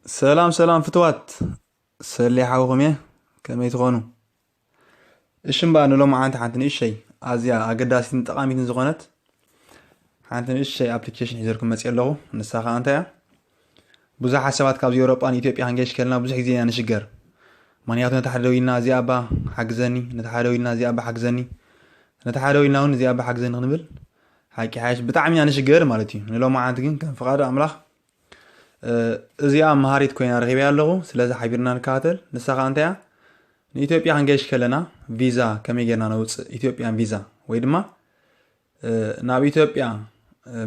ሰላም ሰላም ፍትዋት ሰሌ ሓውኹም እየ። ከመይ ትኾኑ? እሺ እምበኣር ንሎማዓንቲ ሓንቲ ንእሸይ ኣዝያ ኣገዳሲትን ጠቓሚትን ዝኾነት ሓንቲ ንእሸይ ኣፕሊኬሽን ሒዘልኩም መፅእ ኣለኹ። ንሳ ከዓ እንታይ እያ? ብዙሓት ሰባት ካብዚ ኤውሮጳ ንኢትዮጵያ ክንገይሽ ከለና ብዙሕ ግዜ ኢና ንሽገር። ምክንያቱ ነታ ሓደ ደዊልና እዚኣ ኣባ ሓግዘኒ፣ ነታ ሓደ ደዊልና እዚኣ ኣባ ሓግዘኒ፣ ነታ ሓደ ደዊልና እውን እዚኣ ኣባ ሓግዘኒ ክንብል ሓቂ ሓይሽ ብጣዕሚ ኢና ንሽገር ማለት እዩ። ንሎማዓንቲ ግን ከም ፍቓድ ኣምላኽ እዚኣ መሃሪት ኮይና ረኺበያ ኣለኹ። ስለዚ ሓቢርና ንከታተል። ንሳ ከዓ እንታይ እያ? ንኢትዮጵያ ክንገይሽ ከለና ቪዛ ከመይ ጌርና ነውፅእ? ኢትዮጵያን ቪዛ ወይ ድማ ናብ ኢትዮጵያ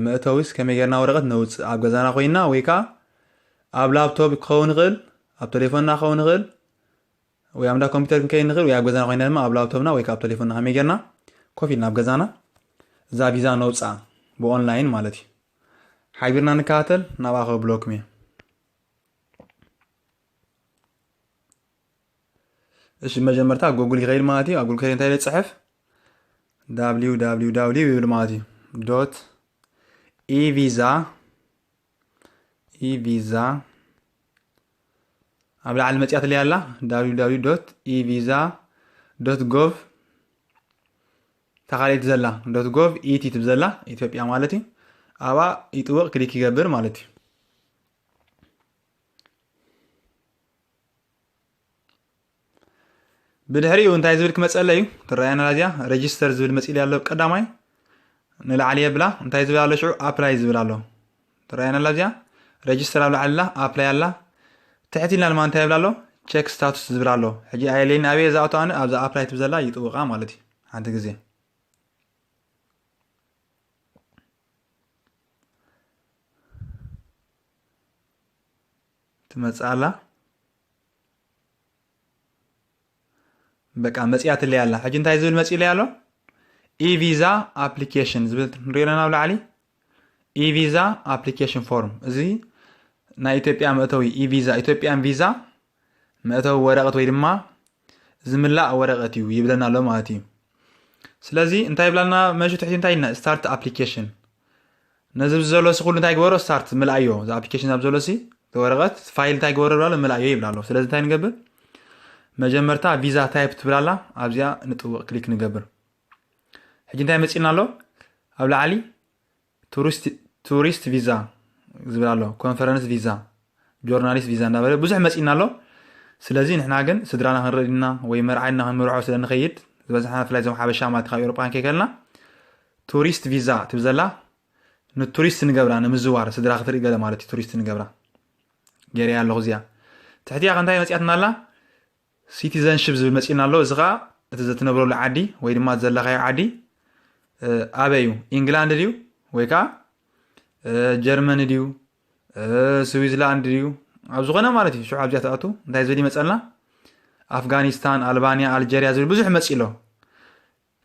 መእተዊስ ከመይ ጌርና ወረቐት ነውፅእ? ኣብ ገዛና ኮይና ወይ ከዓ ኣብ ላፕቶፕ ክኸውን ይኽእል፣ ኣብ ቴሌፎንና ክኸውን ይኽእል፣ ወይ ኣብ እንዳ ኮምፒውተር ክንከይድ ንኽእል፣ ወይ ኣብ ገዛና ኮይና ድማ ኣብ ላፕቶፕና ወይ ከዓ ኣብ ቴሌፎንና ከመይ ጌርና ኮፍ ኢልና ኣብ ገዛና እዛ ቪዛ ነውፅኣ ብኦንላይን ማለት እዩ። ሓቢርና ንከታተል። ናብኣ ከብለኩም እየ። እሺ መጀመርታ ጉግል ይኸይድ ማለት እዩ። ኣብ ጉግል ከይድ እንታይ ይብል? ጽሕፍ www ይብል ማለት እዩ። ዶት ኢቪዛ ኢቪዛ ኣብ ላዕሊ መፅያትለይ ኣላ www ኢቪዛ ዶት ጎቭ ተኻሊት ዘላ ዶት ጎቭ ኢቲ ትብ ዘላ ኢትዮጵያ ማለት እዩ። ኣብኣ ይጥውቕ ክሊክ ይገብር ማለት እዩ። ብድሕሪኡ እንታይ ዝብል ክመፀለይ እዩ? ትረኣየና እዚኣ ሬጅስተር ዝብል መፂእ ኣሎ ቀዳማይ ንላዕሊ የብላ። እንታይ ዝብል ኣሎ ሽዑ? ኣፕላይ ዝብል ኣሎ። ትረኣየና እዚኣ ሬጅስተር ኣብ ላዕሊ ኣላ፣ ኣፕላይ ኣላ። ትሕት ኢልና ድማ እንታይ ይብል ኣሎ? ቸክ ስታቱስ ዝብል ኣሎ። ሕጂ ኣየለይን ኣበየ ዝኣቱ ኣነ ኣብዛ ኣፕላይ ትብ ዘላ ይጥውቓ ማለት እዩ። ሓንቲ ግዜ ትመፅእ ኣላ። በቃ መፅያትለይ ኣላ። ሕጂ እንታይ ዝብል መፂእለይ ኣሎ? ኢቪዛ ኣፕሊኬሽን ዝብል ንሪኦ ኣለና ኣብ ላዕሊ። ኢቪዛ ኣፕሊኬሽን ፎርም፣ እዚ ናይ ኢትዮጵያ መእተዊ ኢቪዛ፣ ኢትዮጵያን ቪዛ መእተዊ ወረቐት ወይ ድማ ዝምላእ ወረቐት እዩ ይብለና ኣሎ ማለት እዩ። ስለዚ እንታይ ይብላና? መሹ ትሕቲ እንታይ ኢልና? ስታርት ኣፕሊኬሽን። ነዚ ኣብዚ ዘሎ ሲ ኩሉ እንታይ ግበሮ? ስታርት ምልኣዮ። እዚ ኣፕሊኬሽን ኣብ ዘሎ ሲ ወረቐት ፋይል እንታይ ግበሮ ብላሎ? ምልኣዮ ይብላሎ። ስለዚ እንታይ ንገብር? መጀመርታ ቪዛ ታይፕ ትብላላ ኣብዚኣ ንጥውቕ ክሊክ ንገብር። ሕጂ እንታይ መፂና ኣሎ? ኣብ ላዕሊ ቱሪስት ቱሪስት ቪዛ ዝብል ኣሎ፣ ኮንፈረንስ ቪዛ፣ ጆርናሊስት ቪዛ እንዳበለ ብዙሕ መፂና ኣሎ። ስለዚ ንሕና ግን ስድራና ክንርኢ ድና ወይ መርዓና ክንምርዖ ስለ ንኸይድ ዝበዝሓና ብፍላይ እዞም ሓበሻ ማለት ካብ ኤውሮጳ ክንከይ ከለና ቱሪስት ቪዛ ትብል ዘላ ንቱሪስት ንገብራ ንምዝዋር ስድራ ክትርኢ ገለ ማለት እዩ። ቱሪስት ንገብራ ገይረያ ኣለኹ እዚኣ። ትሕቲያ ከ እንታይ መፂኣትና ኣላ? ሲቲዘንሽፕ ዝብል መፂና ኣሎ። እዚ ከዓ እቲ ዘትነብረሉ ዓዲ ወይ ድማ ዘለኻዮ ዓዲ ኣበይ እዩ? ኢንግላንድ ድዩ ወይ ከዓ ጀርመኒ ድዩ ስዊዝላንድ ድዩ? ኣብ ዝኾነ ማለት እዩ። ሽዑ ኣብዚኣ ትኣቱ እንታይ ዝብል ይመፀልና? ኣፍጋኒስታን፣ ኣልባንያ፣ ኣልጀርያ ዝብል ብዙሕ መፂ ኣሎ።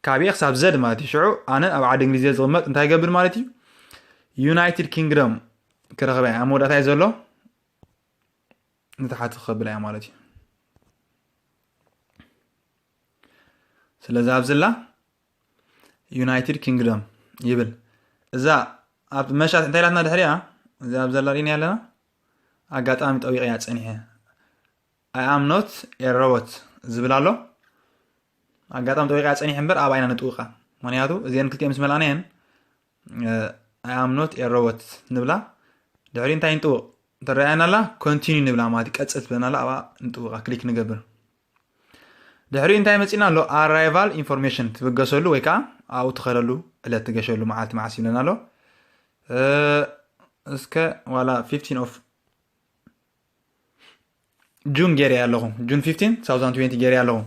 ካብ ኤ ክሳብ ዘድ ማለት እዩ። ሽዑ ኣነ ኣብ ዓዲ እንግሊዝ ዝቕመጥ እንታይ ይገብር ማለት እዩ? ዩናይትድ ኪንግደም ክረኽበ እየ። ኣብ መወዳእታ እዩ ዘሎ ንታሓቲ ክኸብላ እያ ማለት እዩ። ስለዚ ኣብዝላ ዩናይትድ ኪንግደም ይብል። እዛ ኣብ መሻት እንታይ ኢላትና ድሕሪያ? እዚ ኣብ ዘላ ሪእና ኣለና። ኣጋጣሚ ጠዊቐያ ጸኒሐ። I am not a robot ዝብል ኣሎ። ኣጋጣሚ ጠዊቐያ ጸኒሐ እምበር ኣብኣ ኢና ንጥውቓ። ምክንያቱ እዚአን ክልቲኦም ምስ መላእናየን I am not a robot ንብላ። ድሕሪ እንታይ ንጥውቕ? ትረኣየና ኣላ? ኮንቲኒ ንብላ ማለት እዩ። ቀጽል ትብለና ኣላ። ኣብኣ ንጥውቓ ክሊክ ንገብር። ድሕሪኡ እንታይ መፂና ኣሎ? ኣራይቫል ኢንፎርሜሽን ትብገሰሉ ወይ ከዓ ኣብኡ ትኸደሉ ዕለት ትገሸሉ መዓልቲ መዓስ ይብለና ኣሎ። እስከ ዋላ ፊፍቲን ኦፍ ጁን ገይረያ ኣለኹ። ጁን ፊፍቲን፣ ቱ ታውዘንድ ትዌንቲ ገይረያ ኣለኹ።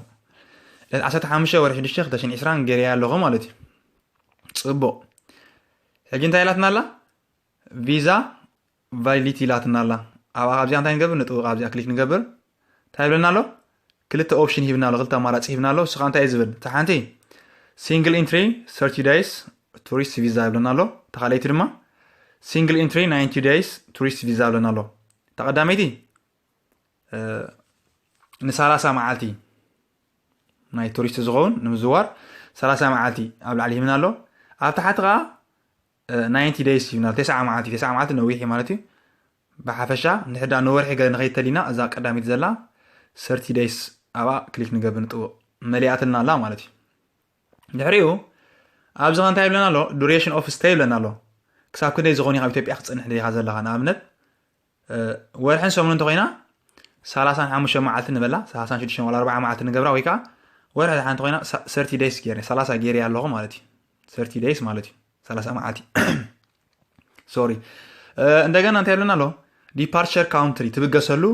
ዕለት ዓሰርተ ሓሙሽተ ወርሒ ሽዱሽተ ክልተ ሽሕን ዕስራን ገይረያ ኣለኹ ማለት እዩ። ፅቡቕ። ሕጂ እንታይ ኢላትና ኣላ? ቪዛ ቫሊዲቲ ኢላትና ኣላ። ኣብኣ ካብዚኣ እንታይ ንገብር? ንጥውቕ ኣብዚኣ ክሊክ ንገብር። እንታይ ይብለና ኣሎ? ክልተ ኦፕሽን ሂብና ኣሎ፣ ክልተ ኣማራፂ ሂብና ኣሎ። ንሱ ከዓ እንታይ እዩ ዝብል? እታ ሓንቲ ሲንግል ኢንትሪ ሰርቲ ዳይስ ቱሪስት ቪዛ ይብለና ኣሎ። እታ ካልኣይቲ ድማ ሲንግል ኢንትሪ ናይንቲ ዳይስ ቱሪስት ቪዛ ይብለና ኣሎ። እታ ቀዳመይቲ ንሰላሳ መዓልቲ ናይ ቱሪስት ዝኸውን ንምዝዋር ሰላሳ መዓልቲ ኣብ ላዕሊ ሂብና ኣሎ። ኣብ ታሕቲ ከዓ ናይንቲ ደይስ ይብና፣ ተስዓ መዓልቲ፣ ተስዓ መዓልቲ ነዊሕ እዩ ማለት እዩ። ብሓፈሻ ንሕዳ ንወርሒ ገለ ንኸይተሊና እዛ ቀዳሚት ዘላ ሰርቲ ደይስ ኣብኣ ክሊክ ንገብር ንጥውቕ። መሊኣትልና ኣላ ማለት እዩ። ድሕሪኡ ኣብዚ ኸ እንታይ ይብለና ኣሎ? ዱሬሽን ኦፍ ስቴይ ይብለና ኣሎ። ክሳብ ክንደይ ዝኾነ ካብ ኢትዮጵያ ክፀንሕ ደኻ ዘለኻ? ንኣብነት ወርሕን ሰሙን እንተኮይና ሰላሳን ሓሙሽተ መዓልቲ ንበላ፣ ሰላሳን ሽዱሽተ ዋላ ኣርባዓ መዓልቲ ንገብራ፣ ወይ ከዓ ወርሒ ሓንቲ ኮይና ሰርቲ ደይስ ገይረ ሰላሳ ገይረ ኣለኹ ማለት እዩ። ሰርቲ ደይስ ማለት እዩ ሰላሳ መዓልቲ። ሶሪ። እንደገና እንታይ ይብለና ኣሎ? ዲፓርቸር ካውንትሪ፣ ትብገሰሉ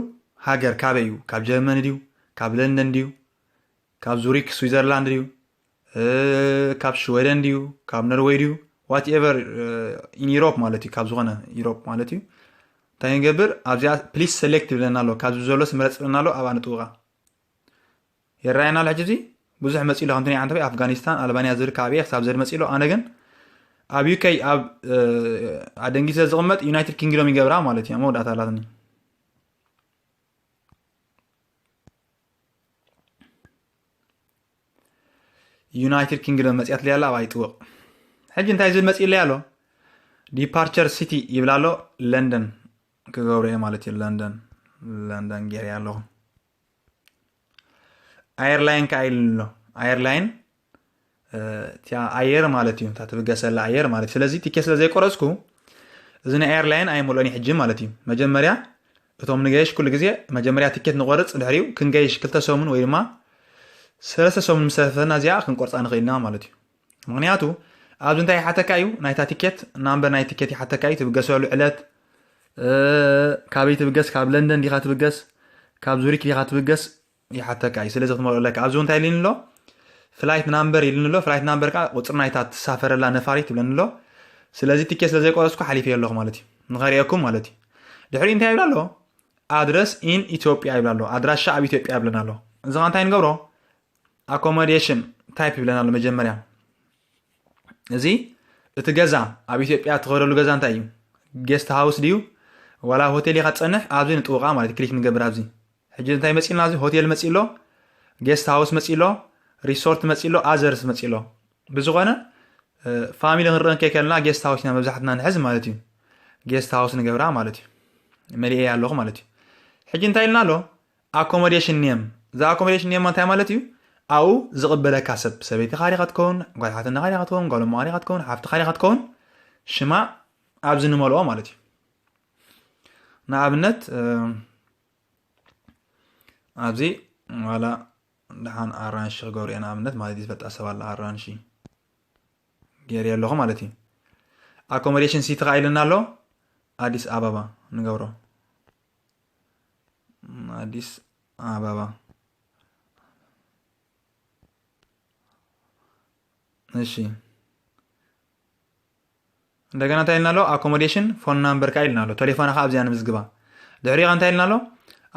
ሃገር ካበይ እዩ? ካብ ጀርመን ድዩ? ካብ ለንደን ድዩ? ካብ ዙሪክ ስዊዘርላንድ ድዩ? ካብ ሽወደን ድዩ? ካብ ኖርወይ ድዩ? ዋትኤቨር፣ ኢን ኢሮፕ ማለት እዩ። ካብ ዝኾነ ኢሮፕ ማለት እዩ። እንታይ ንገብር? ኣብዚኣ ፕሊስ ሰሌክት ይብለና ኣሎ። ካብዚ ዘሎ ስምረፅ ይብለና ኣሎ። ኣብኣ ንጥውቓ። ይረኣየና ኣሎ ሕጂ። እዚ ብዙሕ መፂ ኣሎ። ከምቲ ናይ ዓንተበይ ኣፍጋኒስታን፣ ኣልባንያ ዝብል ካብ እየ ክሳብ ዘድ መፂ ኣሎ። ኣነ ግን ኣብ ዩኬ ኣብ ኣደንጊ ስለ ዝቕመጥ ዩናይትድ ኪንግዶም ይገብራ ማለት እዩ። መወዳእታ ኣላትኒ። ዩናይትድ ኪንግደም መፅያትለይ ኣላ፣ ኣብኣ ይጥውቕ። ሕጂ እንታይ ዝብል መፅእለይ ኣሎ? ዲፓርቸር ሲቲ ይብል ኣሎ። ለንደን ክገብሮ እየ ማለት እዩ። ለንደን ለንደን ገይረ ኣለኹ። ኣየርላይን ከዓ ኢሉ ኣሎ። ኣየርላይን እቲያ ኣየር ማለት እዩ። እታ ትብገሰላ ኣየር ማለት እዩ። ስለዚ ቲኬት ስለ ዘይቆረፅኩ እዚ ናይ ኣየርላይን ኣይመልኦን እዩ ሕጂ ማለት እዩ። መጀመርያ እቶም ንገይሽ ኩሉ ግዜ መጀመርያ ቲኬት ንቆርፅ፣ ድሕሪኡ ክንገይሽ ክልተ ሰሙን ወይ ድማ ሰለስተ ሰሙን ምስ ተረፈና እዚኣ ክንቆርፃ ንኽእል ኢና ማለት እዩ። ምክንያቱ ኣብዚ እንታይ ይሓተካ እዩ? ናይታ ቲኬት ናምበር ናይ ቲኬት ይሓተካ እዩ። ትብገሰሉ ዕለት፣ ካበይ ትብገስ? ካብ ለንደን ዲኻ ትብገስ? ካብ ዙሪክ ዲኻ ትብገስ? ይሓተካ እዩ። ስለዚ ክትመልኦ ኣለካ። ኣብዚ እንታይ ኢሉኒ ኣሎ? ፍላይት ናምበር ኢሉኒ ኣሎ። ፍላይት ናምበር ከዓ ቁፅሪ ናይታ ትሳፈረላ ነፋሪት ይብለኒ ኣሎ። ስለዚ ቲኬት ስለ ዘይቆረፅኩ ሓሊፈ ኣለኹ ማለት እዩ። ንኸርእየኩም ማለት እዩ። ድሕሪኡ እንታይ ይብል ኣሎ? ኣድረስ ኢን ኢትዮጵያ ይብል ኣሎ። ኣድራሻ ኣብ ኢትዮጵያ ይብለና ኣሎ። እዚ ከዓ እንታይ ንገብሮ? ኣኮሞዴሽን ታይፕ ይብለና ኣሎ። መጀመርያ እዚ እቲ ገዛ ኣብ ኢትዮጵያ እትኸደሉ ገዛ እንታይ እዩ? ጌስት ሃውስ ድዩ ዋላ ሆቴል ኢኻ ትፀንሕ? ኣብዚ ንጥውቓ ማለት ክሊክ ንገብር። ኣብዚ ሕጂ እንታይ መፂልና? ኣብዚ ሆቴል መፂ ኣሎ፣ ጌስት ሃውስ መፂ ኣሎ፣ ሪሶርት መፂ ኣሎ፣ ኣዘርስ መፂ ኣሎ። ብዝኾነ ፋሚሊ ክንርኢ ከይከልና ጌስት ሃውስ ኢና መብዛሕትና ንሕዝ ማለት እዩ። ጌስት ሃውስ ንገብራ ማለት እዩ። መሊኤ ኣለኹ ማለት እዩ። ሕጂ እንታይ ኢልና ኣሎ? ኣኮሞዴሽን ኔም። እዛ ኣኮሞዴሽን ኔም እንታይ ማለት እዩ? ኣብኡ ዝቕበለካ ሰብ፣ ሰበይትኻ ዲኻ ትከውን፣ ጓል ሓትነኻ ዲኻ ትከውን፣ ጓል እሞኻ ዲኻ ትከውን፣ ሓፍትኻ ዲኻ ትከውን፣ ሽማ ኣብዚ ንመልኦ ማለት እዩ። ንኣብነት ኣብዚ ዋላ ደሓን ኣራንሺ ክገብሩ እየ ንኣብነት ማለት እዩ። ዝፈልጣ ሰብ ኣላ ኣራንሺ ገይረ ኣለኹ ማለት እዩ። ኣኮሞዴሽን ሲቲ ኸዓ ኢልና ኣሎ። ኣዲስ ኣበባ ንገብሮ። ኣዲስ ኣበባ። እሺ። እንደገና እንታይ ኢልና ኣሎ? ኣኮሞዴሽን ፎን ናምበር ከዓ ኢልና ኣሎ። ቴሌፎና ከዓ ኣብዚኣ ንምዝግባ። ድሕሪኡ እንታይ ኢልና ኣሎ?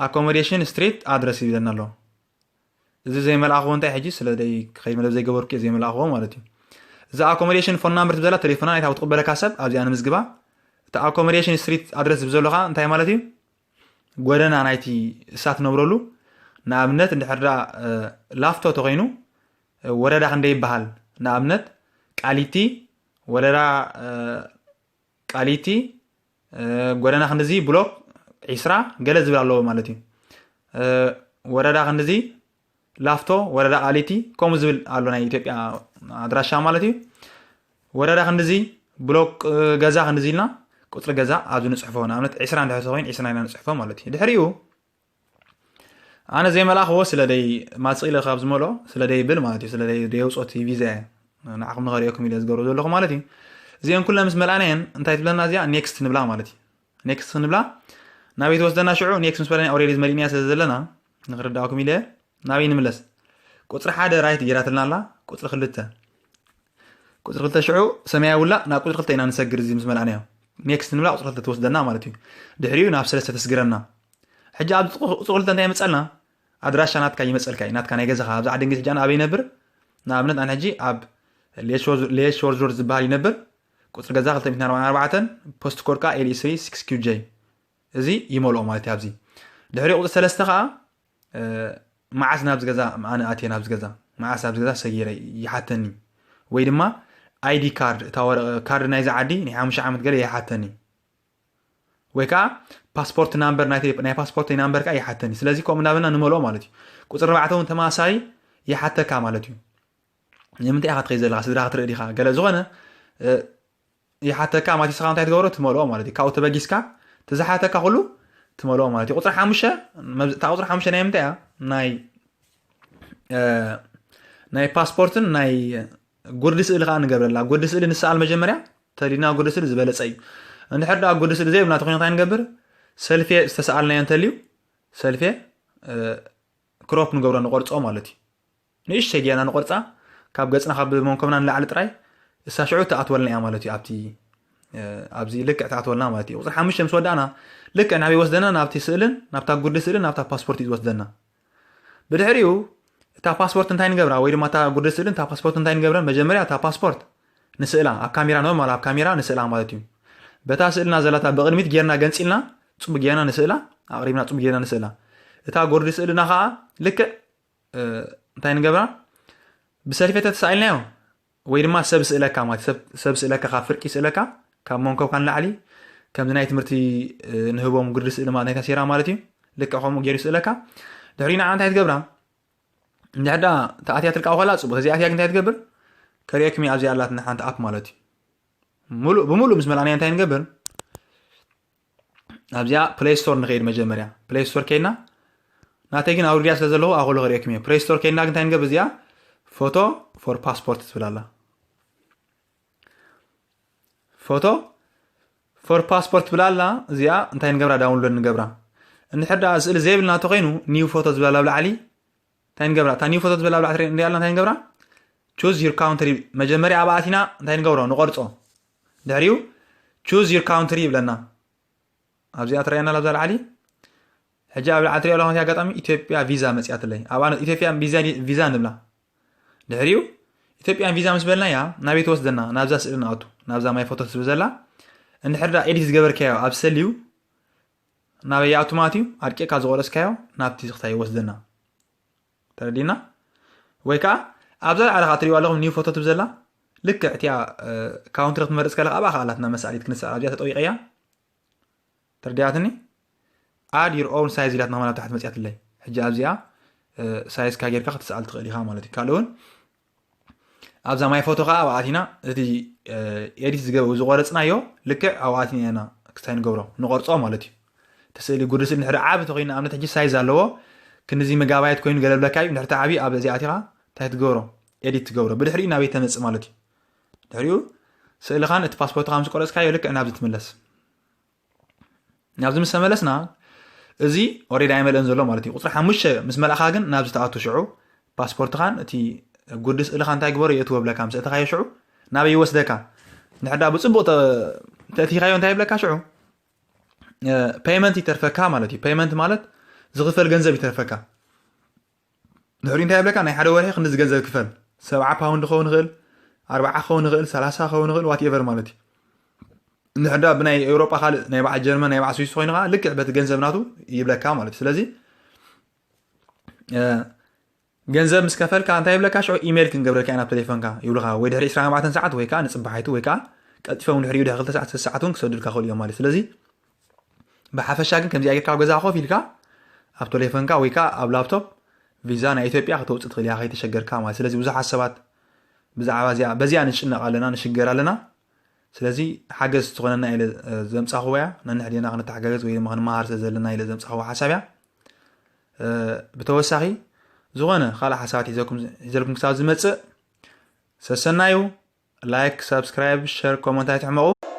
ኣኮሞዴሽን ስትሪት ኣድረስ ይብለና ኣሎ። እዚ ዘይመልኣኽዎ እንታይ ሕጂ ስለ ደይ ከይመለብ ዘይገበርኩ እየ ዘይመልኣኽዎ ማለት እዩ። እዚ ኣኮሞዴሽን ፎን ናምበር ትብዘላ ቴሌፎና ናይታ ትቕበለካ ሰብ ኣብዚኣ ንምዝግባ። እቲ ኣኮሞዴሽን ስትሪት ኣድረስ ዝብዘሎ ከዓ እንታይ ማለት እዩ? ጎደና ናይቲ እሳት ነብረሉ። ንኣብነት እንድሕር ደኣ ላፍቶ ተኾይኑ ወረዳ ክንደይ ይበሃል? ንኣብነት ቃሊቲ ወረዳ ቃሊቲ ጎደና ክንድዚ ብሎክ ዒስራ ገለ ዝብል ኣለዎ ማለት እዩ። ወረዳ ክንድዚ ላፍቶ ወረዳ ቃሊቲ ከምኡ ዝብል ኣሎ ናይ ኢትዮጵያ ኣድራሻ ማለት እዩ። ወረዳ ክንድዚ ብሎክ ገዛ ክንድዚ ኢልና ቁፅሪ ገዛ ኣብዚ ንፅሕፎ። ንኣብነት ዒስራ እንድሕር ተኮይኑ ዒስራ ኢና ንፅሕፎ ማለት እዩ። ድሕሪኡ ኣነ ዘይመልኣኽዎ ስለ ደይ ማፅእ ኢለ ካብ ዝመልኦ ስለ ደይ ብል ማለት እዩ። ስለ ደይ ደየውፅኦ እቲ ቪዛ እየ ንዓኹም ንኸርእየኩም ኢለ ዝገብሮ ዘለኹ ማለት እዩ። እዚአን ኩለን ምስ መልኣናየን እንታይ ትብለና እዚኣ? ኔክስት ንብላ ማለት እዩ። ኔክስት ንብላ ናበይ ትወስደና? ሽዑ ኔክስት ምስ በለና ኦሬዲ ዝመሊእናያ ስለ ዘለና ንክርዳእኩም ኢለ ናበይ ንምለስ? ቁፅሪ ሓደ ራይት ጌራትልና ኣላ። ቁፅሪ ክልተ ቁፅሪ ክልተ ሽዑ ሰማያዊ ውላ ናብ ቁፅሪ ክልተ ኢና ንሰግር። እዚ ምስ መልኣናዮ ኔክስት ንብላ ቁፅሪ ክልተ ትወስደና ማለት እዩ። ድሕሪኡ ናብ ሰለስተ ተስግረና። ሕጂ ኣብ ቁፅሪ ክልተ እንታይ ይመፀልና? ኣድራሻ ናትካ ይመፀልካ እዩ። ናትካ ናይ ገዛኻ ኣብዚ ዓዲ እንግሊዝ ሕጂ ኣነ ኣበይ ይነብር? ንኣብነት ኣነ ሕጂ ኣብ ሌሽወርዝ ዝበሃል ይነብር። ቁፅሪ ገዛ ክልተ ሚእትን ኣርባዓን ኣርባዕተን፣ ፖስት ኮድ ከዓ ኤል ኢ ስሪ ሲክስ ኪው ጄ። እዚ ይመልኦ ማለት እዩ። ኣብዚ ድሕሪ ቁፅሪ ሰለስተ ከዓ መዓስ ናብዚ ገዛ ኣነ ኣትየ ናብዚ ገዛ መዓስ ኣብዚ ገዛ ሰጊረ ይሓተኒ። ወይ ድማ ኣይዲ ካርድ፣ እታ ወረ-፣ ካርድ ናይዚ ዓዲ ናይ ሓሙሽተ ዓመት ገለ ይሓተኒ። ወይ ከዓ ፓስፖርት ናምበር ናይ ፓስፖርት ናምበር ከዓ ይሓተኒ። ስለዚ ከምኡ እናበልና ንመልኦ ማለት እዩ። ቁፅሪ ኣርባዕተ እውን ተመሳሳሊ ይሓተካ ማለት እዩ። ንምንታይ ኢኻ ትኸይድ ዘለኻ? ስድራ ክትርኢ ዲኻ? ገለ ዝኾነ ይሓተካ ማለት ስኻ እንታይ ትገብሮ? ትመልኦ ማለት እዩ። ካብኡ ተበጊስካ ተዝሓተካ ኩሉ ትመልኦ ማለት እዩ። ቁፅሪ ሓሙሽተ እታ ቁፅሪ ሓሙሽተ ናይ ምንታይ እያ? ናይ ናይ ፓስፖርትን ናይ ጉርዲ ስእሊ ከዓ ንገብረላ። ጉርዲ ስእሊ ንሰኣል መጀመርያ ተሊና ጉርዲ ስእሊ ዝበለፀ እዩ። እንድሕር ደኣ ጉርዲ ስእሊ ዘይብልና ተኮይኑ እንታይ ንገብር? ሰልፌ ዝተሰኣልናዮ እንተልዩ ሰልፌ ክሮፕ ንገብሮ ንቆርፆ ማለት እዩ። ንእሽተይ ጌና ንቆርፃ ካብ ገፅና ካብ መንኮብና ንላዕሊ ጥራይ እሳ ሽዑ ትኣትወልና እያ ማለት እዩ። ኣብቲ ኣብዚ ልክዕ ትኣትወልና ማለት እዩ። ቁፅሪ ሓሙሽተ ምስ ወዳእና ልክዕ ናበይ ወስደና? ናብቲ ስእልን ናብታ ጉርዲ ስእልን ናብታ ፓስፖርት እዩ ዝወስደና። ብድሕሪኡ እታ ፓስፖርት እንታይ ንገብራ? ወይ ድማ እታ ጉርዲ ስእልን እታ ፓስፖርት እንታይ ንገብረን? መጀመርያ እታ ፓስፖርት ንስእላ ኣብ ካሜራ ኖርማል ኣብ ካሜራ ንስእላ ማለት እዩ። በታ ስእልና ዘላታ ብቕድሚት ጌርና ገንፂልና ፅቡቅ ጌርና ንስእላ ኣቕሪብና ፅቡቅ ጌርና ንስእላ። እታ ጉርዲ ስእልና ከዓ ልክዕ እንታይ ንገብራ? ብሰልፌ ተተሳኢልናዮ ወይ ድማ ሰብ ስእለካ ማለት ሰብ ስእለካ ካብ ፍርቂ ስእለካ ካብ መንኮብካ ንላዕሊ ከምዚ ናይ ትምህርቲ ንህቦም ግርዲ ስእሊ ማለት ናይ ታሴራ ማለት እዩ። ልክዕ ከምኡ ገይሩ ስእለካ ድሕሪ ንዓ እንታይ ትገብራ? እንድሕዳ ተኣትያ ትልቃ ኮላ ፅቡቅ እዚ ኣትያ እንታይ ትገብር? ከሪኦክም ኣብዚኣ ኣላትና ሓንቲ ኣፕ ማለት እዩ። ብሙሉእ ምስ መላእናያ እንታይ ንገብር? ኣብዚኣ ፕሌይ ስቶር ንኸይድ መጀመርያ ፕሌይ ስቶር ከይድና ናተይ ግን ኣውርድያ ስለ ዘለኹ ኣኹሉ ከሪኦክም እየ። ፕሌይ ስቶር ከይድና እንታይ ንገብር? እዚኣ ፎቶ ፎር ፓስፖርት ትብል ኣላ። ፎቶ ፎር ፓስፖርት ትብል ኣላ። እዚኣ እንታይ ንገብራ? ዳውንሎድ ንገብራ። እንድሕር ደኣ ስእሊ ዘይብልና እንተኮይኑ ኒው ፎቶ ዝብል ኣብ ላዕሊ እንታይ ንገብራ? እታ ኒው ፎቶ ትብል ኣብ ላዕሊ ንሪኣ ኣለና። እንታይ ንገብራ? ቹዝ ዩር ካውንትሪ። መጀመርያ ኣብ ኣቲና እንታይ ንገብሮ? ንቆርጾ። ድሕሪኡ ቹዝ ዩር ካውንትሪ ይብለና። ኣብዚኣ ትረኣየና ኣብዛ ላዕሊ ሕጂ ኣብ ላዕሊ ትሪኦ ኣለኹም። ኣጋጣሚ ኢትዮጵያ ቪዛ መፅያትለይ። ኣብኣ ኢትዮጵያ ቪዛ ንብላ። ድሕሪኡ ኢትዮጵያን ቪዛ ምስ በልናያ ናበይ ትወስደና? ናብዛ ስእሊ ንኣቱ። ናብዛ ማይ ፎቶ ትብል ዘላ እንድሕር ዳ ኤዲት ዝገበርካዮ ኣብ ሰልዩ ናበይ ይኣቱ ማለት እዩ? ኣድቂቕካ ዝቆረፅካዮ ናብቲ ዝኽታ ይወስደና። ተረዲና? ወይ ከዓ ኣብዛ ላዕሊ ከዓ ትሪእዋ ኣለኹም ኒው ፎቶ ትብል ዘላ ልክዕ እቲኣ ካውንትሪ ክትመርፅ ከለካ ኣብኣ ከዓ ኣላትና መሳእሊት ክንስኣል ኣብዚኣ ተጠዊቀያ። ተረዲኣትኒ? ኣድ ዩር ኦውን ሳይዝ ኢላትና ማለት ታሕቲ መፅያትለይ። ሕጂ ኣብዚኣ ሳይዝካ ጌርካ ክትስኣል ትኽእል ኢኻ ማለት እዩ። ካልእ እውን ኣብዛ ማይ ፎቶ ከዓ ኣብኣቲና እቲ ኤዲት ዝገበሩ ዝቆረፅናዮ ልክዕ ኣብኣቲና ኢና ክስታይ ንገብሮ ንቆርፆ ማለት እዩ። እቲ ስእሊ ጉርዲ ስእሊ ንድሕሪ ዓቢ ተኮይኑ ኣብነት ሕጂ ሳይዝ ኣለዎ ክንዚ መጋባየት ኮይኑ ገለብለካ እዩ። ንድሕርቲ ዓቢ ኣብ እዚ ኣቲኻ እንታይ ትገብሮ? ኤዲት ትገብሮ። ብድሕሪኡ ናበይ ተመፅእ ማለት እዩ። ድሕሪኡ ስእልኻን እቲ ፓስፖርትኻ ምስ ቆረፅካዮ ልክዕ ናብዚ ትምለስ። ናብዚ ምስ ተመለስና እዚ ኦሬዲ ኣይመልእን ዘሎ ማለት እዩ። ቁፅሪ ሓሙሽተ ምስ መልእኻ ግን ናብዚ ተኣቱ ሽዑ ፓስፖርትኻን እቲ ጉዲ ስእልኻ እንታይ ግበሮ የእትዎ ብለካ ምስ እተኻዮ ሽዑ ናበይ ይወስደካ? ንሕዳ ብፅቡቅ ተእቲኻዮ እንታይ ይብለካ ሽዑ ፔይመንት ይተርፈካ ማለት እዩ። ፔይመንት ማለት ዝኽፈል ገንዘብ ይተርፈካ። ድሕሪ እንታይ ይብለካ? ናይ ሓደ ወርሒ ክንዚ ገንዘብ ክፈል። ሰብዓ ፓውንድ ክኸውን ይኽእል፣ ኣርባዓ ክኸውን ይኽእል፣ ሰላሳ ክኸውን ይኽእል፣ ዋትኤቨር ማለት እዩ። ንሕዳ ብናይ ኤውሮጳ ካልእ ናይ በዓል ጀርመን ናይ በዓል ስዊስ ኮይኑ ከዓ ልክዕ በቲ ገንዘብ ናቱ ይብለካ ማለት እዩ። ስለዚ ገንዘብ ምስ ከፈልካ እንታይ ይብለካ? ሽዑ ኢሜይል ክንገብረልካ ኢና ናብ ቴሌፎንካ ይብልካ። ወይ ድሕሪ ዕስራን ኣርባዕተን ሰዓት ወይ ከዓ ንፅባሓይቱ ወይ ከዓ ቀልጢፎም ድሕሪኡ ድሕሪ ክልተ ሰዓት ሰዓት እውን ክሰዱልካ ክኽእሉ እዮም ማለት እዩ። ስለዚ ብሓፈሻ ግን ከምዚኣ ጌርካ ኣብ ገዛ ኮፍ ኢልካ ኣብ ቴሌፎንካ ወይ ከዓ ኣብ ላፕቶፕ ቪዛ ናይ ኢትዮጵያ ከተውፅእ ትኽእል ኢኻ ከይተሸገርካ ማለት። ስለዚ ብዙሓት ሰባት ብዛዕባ እዚኣ በዚኣ ንጭነቕ ኣለና ንሽገር ኣለና። ስለዚ ሓገዝ ትኾነና ኢለ ዘምፃኽዎ እያ። ነንሕድና ክንተሓጋገዝ ወይ ድማ ክንመሃር ስለ ዘለና ኢለ ዘምፃኽዎ ሓሳብ እያ። ብተወሳኺ ዝኾነ ካልእ ሓሳባት ሒዘልኩም ክሳብ ዝመፅእ ሰሰናዩ። ላይክ፣ ሳብስክራይብ፣ ሸር፣ ኮመንት ኣይትሕመቑ።